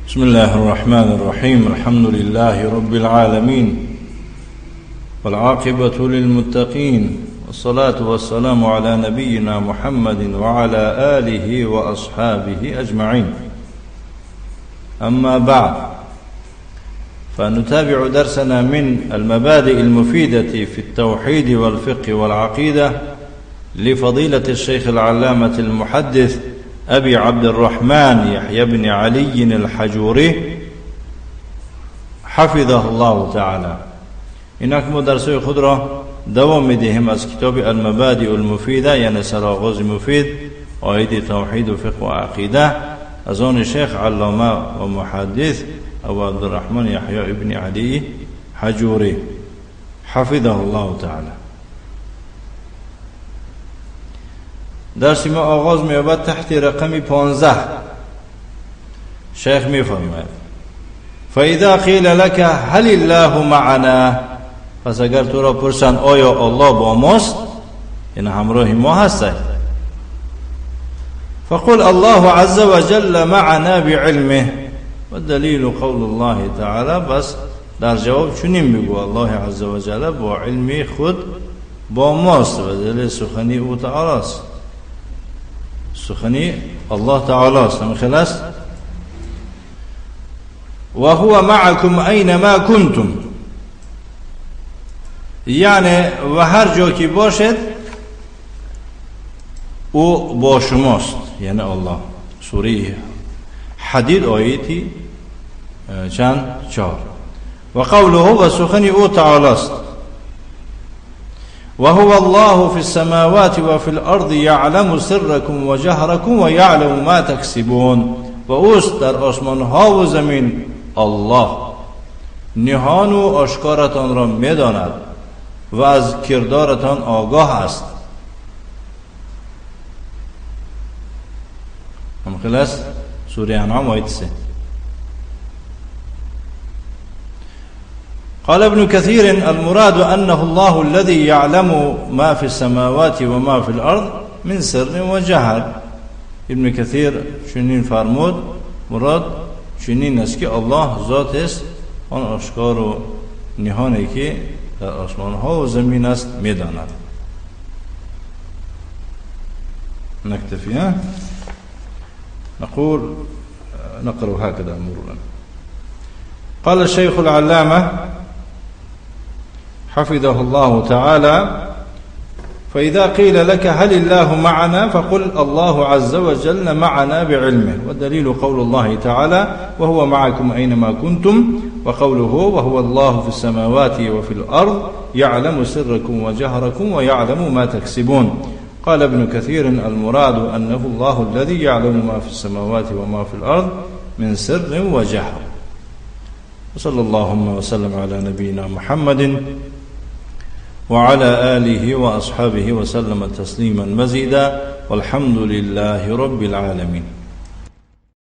بسم الله الرحمن الرحيم. الحمد لله رب العالمين، والعاقبة للمتقين، والصلاة والسلام على نبينا محمد وعلى آله وأصحابه أجمعين. أما بعد، فنتابع درسنا من المبادئ المفيدة في التوحيد والفقه والعقيدة لفضيلة الشيخ العلامة المحدث أبي عبد الرحمن يحيى بن علي الحجوري حفظه الله تعالى. اینک ما درس‌های خود را دوام می‌دهیم از کتاب المبادئ المفیده، یعنی سرآغاز مفید عاید توحید و فقه و عقیده، از آن شیخ علامه و محدث ابو عبدالرحمن یحیی ابن علی حجوری حفظه الله تعالی. درس ما آغاز می‌یابد تحت رقم 15. شیخ می‌فرماید: فإذا قیل لك هل الله معنا، پس اگر تو را پرسند آیا الله با ماست، یعنی همراه ما هست، فقل الله عز وجل معنا بعلمه و دلیل قول الله تعالی. بس در جواب چنین بگو: الله عز وجل با علم خود با ماست و دلیل سخنی او تعالی است، سخنی الله تعالی است. خلاص. و هو معكم اینما کنتم، یعنی و هر جا که باشد او با شماست، یعنی الله. سوره حدید آیتی چند؟ 4. و قوله، و سخنی او تعالی است: و هو الله فی السماوات و فی الارض یعلم سرکم و جهرکم و یعلم ما تکسبون. و اوست در آسمان ها و زمین الله، نهان و آشکارتان را میداند و از کردارتان آگاه است. هم خلاص. سوره انعام آیت 3. قال ابن كثير: المراد أنه الله الذي يعلم ما في السماوات وما في الأرض من سر وجهر. ابن كثير چنین فرمود، مراد چنین است که الله ذات است، آن آشکار و نهانی که در آسمان ها و زمین است میداند. نكتفي، نقول نقرأ هكذا مرورا. قال الشيخ العلامة حفظه الله تعالى: فإذا قيل لك هل الله معنا فقل الله عز وجل معنا بعلمه، والدليل قول الله تعالى: وهو معكم أينما كنتم، وقوله: وهو الله في السماوات وفي الأرض يعلم سركم وجهركم ويعلم ما تكسبون. قال ابن كثير: المراد أنه الله الذي يعلم ما في السماوات وما في الأرض من سر وجهر. وصلى اللهم وسلم على نبينا محمد وعلى آله وأصحابه وسلم تسليما مزيدا، والحمد لله رب العالمين.